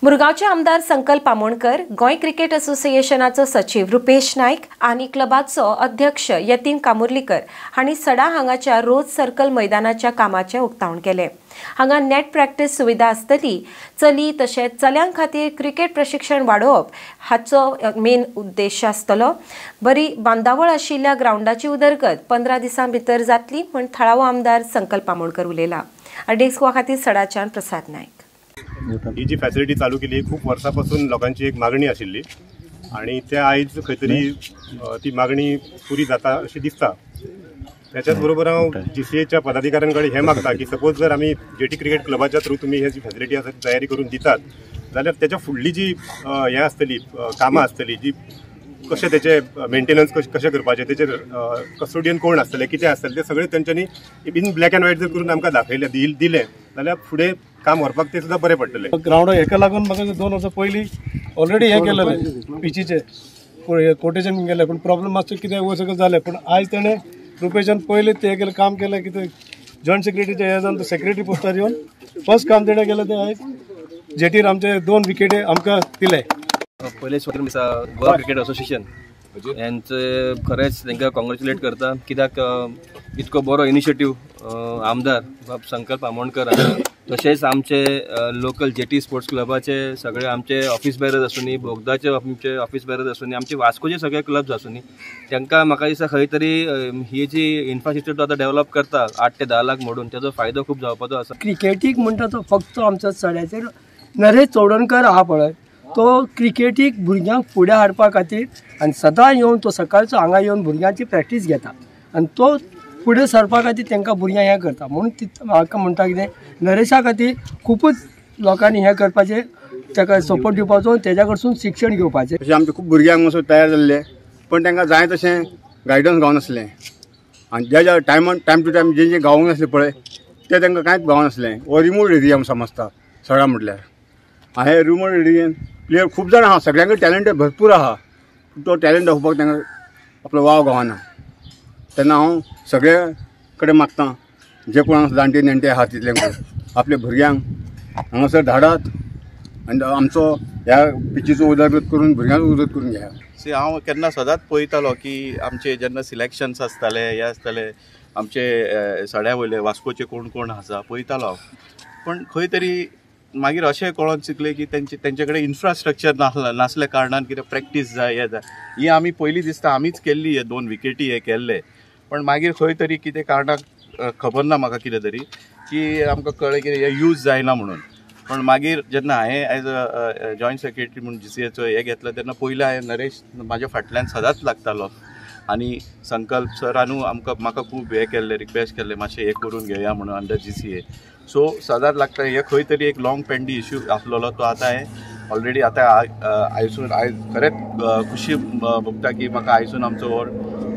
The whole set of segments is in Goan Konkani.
मुरगांवचे आमदार संकल्प आमोणकर, गोंय क्रिकेट असोसिएशनाचो सचीव रुपेश नायक आनी क्लबाचो अध्यक्ष यतीन कामुर्लीकर हांणी सडा हांगाच्या रोज सर्कल मैदानाच्या कामाचें उक्तावण केलें. हांगा नेट प्रॅक्टीस सुविधा आसतली. चली तशेंच चल्यां खातीर क्रिकेट प्रशिक्षण वाडोवप हाचो मेन उद्देश आसतलो. बरी बांदावळ आशिल्ल्या ग्रावंडाची उदरगत 15 दिसां भितर जातली म्हूण थळावो आमदार संकल्प आमोणकर उलयला. आरडीएक्स गोवा खातीर सडाच्यान प्रसाद नायक. ही जी फॅसिलिटी चालू केली खूप वर्सां पासून लोकांची एक मागणी आशिल्ली आणि ते आयज खंय तरी ती मागणी पुरी जाता अशी दिसता. त्याच्याच बरोबर हांव जीसीएच्या पदाधिकाऱ्यां कडेन हें मागता की सपोज जर आमी जेटी क्रिकेट क्लबाच्या थ्रू तुमी ही जी फॅसिलिटी आसा ती तयारी करून दितात जाल्यार त्याच्या फुडली जी हें आसतली, कामां आसतली, जी कशें तेचे मेंटेनन्स कशें करपाचें, तेचेर कस्टोडियन कोण आसतले, कितें आसतलें, तें सगळें तेंच्यांनी इन ब्लॅक अँड व्हायट जर करून आमकां दाखयलें दिलें जाल्यार फुडें काम व्हरपाक तें सुद्दां बरें पडटलें. ग्रावंड हेका लागून म्हाका 2 वर्सां पयलीं ऑलरेडी हें केलेलें, पिचीचें कोटेशन केलें, पूण प्रॉब्लम मातसो कितें वयर सकयल जालें. पूण आयज तेणें रुपेशान पयलीं तें केलें काम केलें कितें जॉयंट सेक्रेटरीचें हें जावन सेक्रेटरी पोस्टार येवन फर्स्ट काम तेणें केलें तें आयज जेटीर आमचे 2 विकेटी आमकां दिले. पयले गोवा क्रिकेट असोसिएशन यांचे खरेंच तांकां कॉंग्रेच्युलेट करता, कित्याक इतको बरो इनिशिएटीव आमदार बाब संकल्प आमोणकर तशेंच आमचे लोकल जेटी स्पोर्ट्स क्लबाचे सगळे आमचे ऑफिस बेरर्स आसूनी, बोगदाचे आमचे ऑफिस बेरर्स आसूनी, आमचे वास्कोचे सगळे क्लब्स आसूनी, तांकां म्हाका दिसता खंय तरी ही जी इन्फ्रास्ट्रक्चर आतां डेव्हलप करता 8 ते 10 लाख म्हणून ताचो फायदो खूब जावपाचो आसा. क्रिकेटीक म्हणटा तो फक्त आमचो सड्याचेर नरेश चोडणकर आहा पळय, तो क्रिकेटीक भुरग्यांक फुडें हाडपा खातीर आनी सदां येवन तो सकाळचो हांगा येवन भुरग्यांची प्रॅक्टीस घेता आनी तो फुडें सरपा खातीर तांकां भुरग्यांक हें करता. म्हणून म्हाका म्हणटा कितें नरेशा खातीर खुबूच लोकांनी हें करपाचें, ताका सपोर्ट दिवपाचो, तेज्या कडसून शिक्षण घेवपाचें. अशें आमचे खूब भुरग्यांक मातसो तयार जाल्ले, पण तांकां जाय तशें गायडन्स गावनासलें आनी ज्या ज्या टायमान टायम टू टायम जे जे गावूंक नासलें पळय तें तांकां कांयच गावनासलें. हो रिमोट एरिया समजता सडा म्हटल्यार हे रिमोट एरियेन प्लेयर खूब जाण आहा, सगळ्यांक टॅलंट भरपूर आहा, तो टॅलंट दाखोवपाक तांकां आपलो वाव गावना. तेन्ना हांव सगळे कडेन मागता जे कोण जाणटे नेणटे आहा तितल्यांक आपल्या भुरग्यांक हांगासर धाडात आनी आमचो ह्या पिचीचो उदरगत करून भुरग्यांचो उदरगत करून घेया. सी हांव केन्ना सदांच पळयतालो की आमचे जेन्ना सिलेक्शन्स आसताले हे आसताले आमचे सड्या वयले वास्कोचे कोण कोण आसा पळयतालो हांव, पूण खंय तरी मागीर अशें कळोन शिकलें की तेंचे कडेन इन्फ्रास्ट्रक्चर नासल्या कारणान कितें प्रॅक्टीस जाय हें जाय, ही आमी पयलीं दिसता आमीच केल्ली हे 2 विकेटी हे केल्ले, पण मागीर खंय तरी कितें कारणाक खबर ना म्हाका कितें तरी की आमकां कळ्ळें की हे यूज जायना म्हणून. पण मागीर जेन्ना हांवें एज अ जॉयंट सेक्रेटरी म्हूण जीसीएचो हें घेतलो तेन्ना पयलीं हांवें नरेश म्हाज्या फाटल्यान सदांच लागतालो आनी संकल्प सरानू आमकां म्हाका खूब हें केल्लें, रिक्वेस्ट केल्लें मातशें हें करून घेवया म्हणून अंडर जीसीए. सो सदांच लागता हे खंय तरी एक लॉंग पेंडी इश्यू आसलेलो तो आतां हांवें ऑलरेडी आतां आयसून आयज खरेंच खुशी भोगता की म्हाका आयसून आमचो हो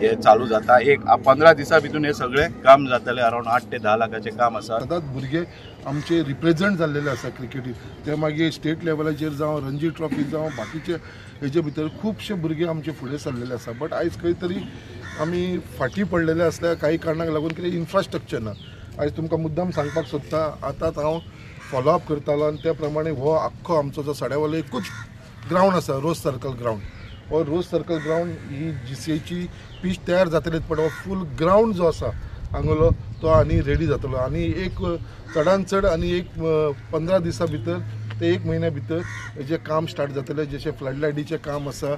हे चालू जाता. एक 15 दिसां भितून हे सगळें काम जातलें, अरावंड 8 ते 10 लाखाचें काम आसा. सदांच भुरगे आमचे रिप्रेझेंट जाल्लेले आसा क्रिकेटीन, ते मागीर स्टेट लेवलाचेर जावं रणजी ट्रॉफी जावं बाकीचे हेजे भितर खुबशे भुरगे आमचे फुडें सरलेले आसा. बट आयज खंय तरी आमी फाटीं पडलेले आसल्या काही कारणाक लागून कितें इन्फ्रास्ट्रक्चर ना. आयज तुमकां मुद्दाम सांगपाक सोदता, आतांच हांव फॉलोअप करतालो आनी त्या प्रमाणे हो आख्खो आमचो जो सड्या वयलो एकूच ग्रावंड आसा रोज सर्कल ग्रावंड, हो रोज सर्कल ग्रावंड ही जीसीएची पीच तयार जातलीच, पण हो फूल ग्रावंड जो आसा हांगलो तो आनी रेडी जातलो आनी एक चडान चड आनी एक 15 दिसां भितर ते 1 म्हयन्या भितर हेजें काम स्टार्ट जातलें. जशें फ्लडलायटीचें काम आसा,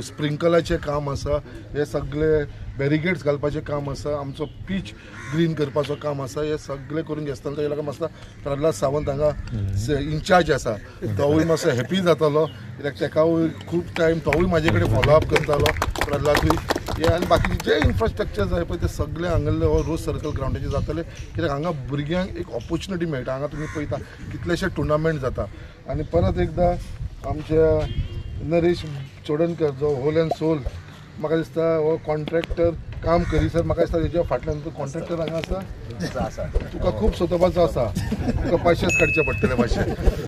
स्प्रिंकलाचें काम आसा, हे सगळे बॅरिगेड्स घालपाचें काम आसा, आमचो पीच ग्रीन करपाचो काम आसा, हे सगळें करून घेतना ताका लागून मातसो प्रल्हाद सावंत हांगा इन्चार्ज आसा, तोवूय मातसो हॅपी जातालो कित्याक ताकाय खूब टायम तोवूय म्हाजे कडेन फॉलोअप करतालो प्रल्हादूय. हे आनी बाकीचे जे इन्फ्रास्ट्रक्चर जाय पळय ते सगळे हांगले हो रोज सर्कल ग्रावंडाचेर जातले, कित्याक हांगा भुरग्यांक एक ऑपोर्चुनिटी मेळटा. हांगा तुमी पळयता कितलेशे टुर्नामेंट जाता. आनी परत एकदां आमच्या नरेश चोडणकर जो होल अँड सोल म्हाका दिसता हो कॉन्ट्रॅक्टर काम करीसर म्हाका दिसता तेच्या फाटल्यान तो कॉन्ट्रॅक्टर हांगा आसा, तुका खूब सोदपाचो आसा, तुका पयशेच काडचे पडटले मातशे.